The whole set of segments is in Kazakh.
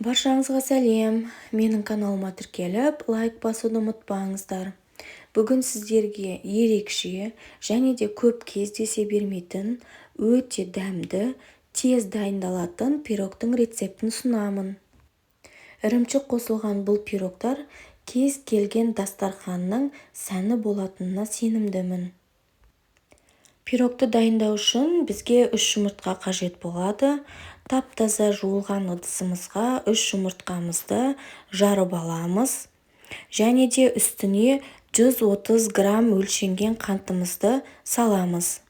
Баршаңызға сәлем! Менің каналыма тіркеліп, лайк басуды ұмытпаңыздар. Бүгін сіздерге ерекше және де көп кездесе бермейтін, өте дәмді, тез дайындалатын пирогтың рецептін ұсынамын. Ірімшік қосылған бұл пирогтар кез келген дастарханның сәні болатынына сенімдімін. Пирогты дайындау үшін бізге 3 жұмыртқа қажет болады. Тап-таза жуылған ыдысымызға 3 жұмыртқамызды жарып аламыз. Және де үстіне 130 грамм өлшенген қантымызды саламыз.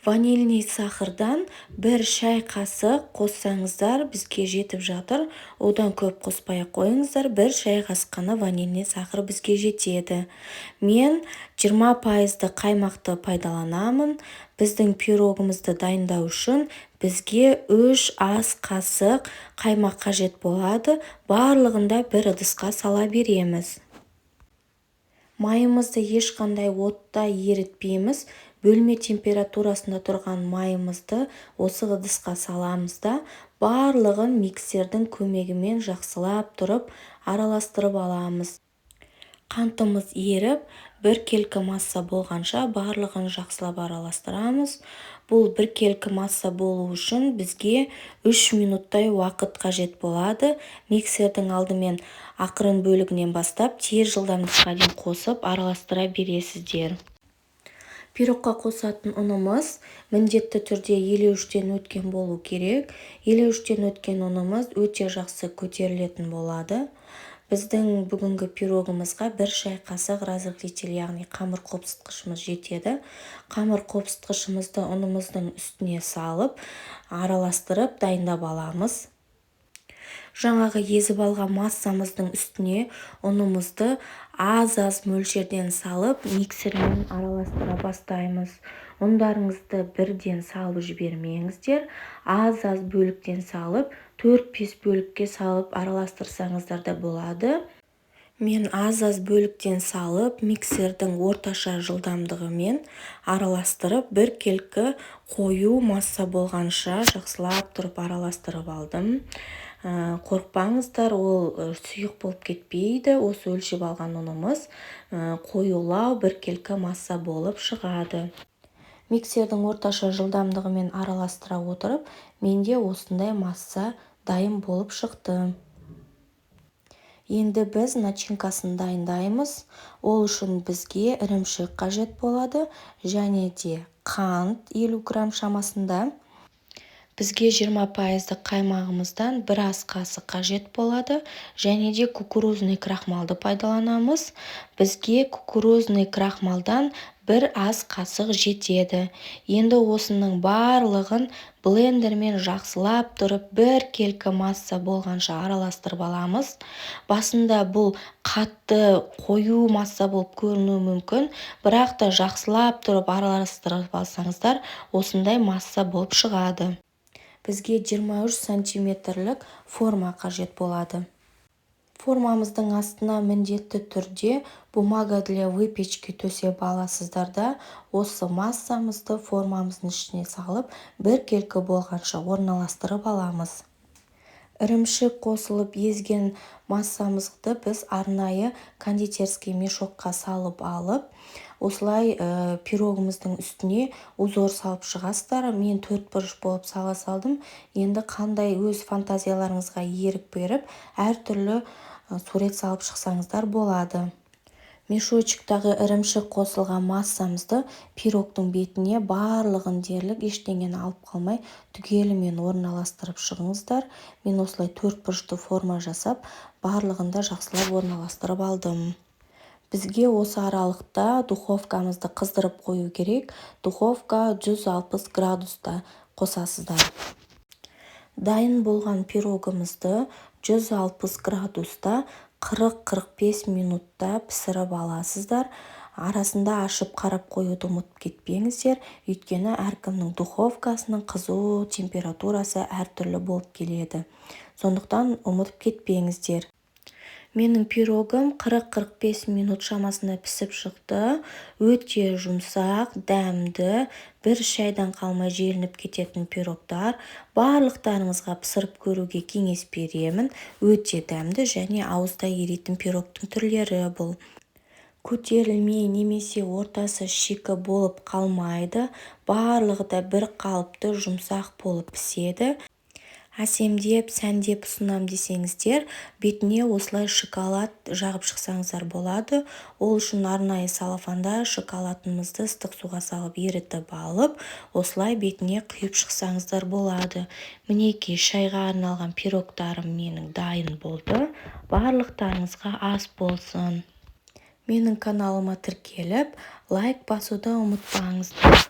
Ванильный сахардан 1 шай қасық қоссаңыздар, бізге жетіп жатыр. Одан көп қоспай ақ қойыңыздар, 1 шай қасық қана ванильный сахар бізге жетеді. Мен 20 пайызды қаймақты пайдаланамын. Біздің пирогымызды дайындау үшін бізге 3 ас қасық қаймақ қажет болады. Барлығын да бір ыдысқа сала береміз. Майымызды ешқандай отта ерітпейміз. Бөлме температурасында тұрған майымызды осы ыдысқа саламыз да, барлығын миксердің көмегімен жақсылап тұрып араластырып аламыз. Қантымыз еріп, біркелкі масса болғанша барлығын жақсылап араластырамыз. Бұл біркелкі масса болу үшін бізге 3 минуттай уақыт қажет болады. Миксердің алдымен ақырын бөлігінен бастап, тез жылдамдыққа дейін қосып араластыра бересіздер. Пирогқа қосатын ұнымыз міндетті түрде елеуіштен өткен болу керек. Елеуіштен өткен ұнымыз өте жақсы көтерілетін болады. Біздің бүгінгі пирогымызға 1 шай қасық разрыхлитель, яғни қамыр қопсытқышымыз жетеді. Қамыр қопсытқышымызды ұнымыздың үстіне салып, араластырып, дайындап аламыз. Жаңағы езіп алған массамыздың үстіне ұнымызды аз-аз мөлшерден салып, миксермен араластыра бастаймыз. Ұндарыңызды бірден салып жібермеңіздер, аз-аз бөліктен салып, 4-5 бөлікке салып араластырсаңыздар да болады. Мен аз-аз бөліктен салып, миксердің орташа жылдамдығымен араластырып, біркелкі қою масса болғанша жақсылап тұрып араластырып алдым. Қорықпаңыздар, ол сұйық болып кетпейді. Осы өлшеп алған ұнымыз қоюлау біркелкі масса болып шығады. Миксердің орташа жылдамдығымен араластыра отырып, менде осындай масса дайын болып шықты. Енді біз начинкасын дайындаймыз. Ол үшін бізге ірімшік қажет болады және де қант 50 грамм шамасында. Бізге 20 пайыздық қаймағымыздан бір ас қасық қажет болады және де кукурузный крахмалды пайдаланамыз. Бізге кукурузный крахмалдан бір ас қасық жетеді. Енді осының барлығын блендермен жақсылап тұрып, біркелкі масса болғанша араластырып аламыз. Басында бұл қатты, қою масса болып көрінуі мүмкін, бірақ та жақсылап тұрып араластырып алсаңыздар, осындай масса болып шығады. Бізге 23 сантиметрлік форма қажет болады. Формамыздың астына міндетті түрде бумага для выпечки төсеп аласыздар да, осы массамызды формамыздың ішіне салып, біркелкі болғанша орналастырып аламыз. Ірімшік қосылып езген массамызды біз арнайы кондитерский мешокқа салып алып, осылай пирогымыздың үстіне узор салып шығасыздар. Мен төрт бұрыш болып сала салдым. Енді қандай өз фантазияларыңызға ерік беріп, әртүрлі сурет салып шықсаңыздар болады. Мешочектағы ірімшік қосылған массамызды пирогтың бетіне барлығын дерлік, ештеңені алып қалмай, түгелімен орналастырып шығыңыздар. Мен осылай төрт бұрышты форма жасап, барлығын да жақсылап орналастырып алдым. Бізге осы аралықта духовкамызды қыздырып қою керек. Духовка 160 градуста қосасыздар. Дайын болған пирогымызды 160 градуста 40-45 минутта пісіріп аласыздар. Арасында ашып қарап қоюды ұмытып кетпеңіздер, өйткені әркімнің духовкасының қызу температурасы әртүрлі болып келеді, сондықтан ұмытып кетпеңіздер. Менің пирогым 40-45 минут шамасында пісіп шықты. Өте жұмсақ, дәмді, бір шайдан қалмай желініп кететін пирогтар. Барлықтарыңызға пісіріп көруге кеңес беремін. Өте дәмді және ауызда еритін пирогтың түрлері бұл. Көтерілмей немесе ортасы шикі болып қалмайды. Барлығы да бір қалыпты жұмсақ болып піседі. Әсемдеп, сәндеп ұсынам десеңіздер, бетіне осылай шоколад жағып шықсаңыздар болады. Ол үшін арнайы салафанда шоколадымызды ыстық суға салып ерітіп алып, осылай бетіне құйып шықсаңыздар болады. Мінекей, шайға арналған пирогтарым менің дайын болды. Барлықтарыңызға ас болсын. Менің каналыма тіркеліп, лайк басуды ұмытпаңыздар.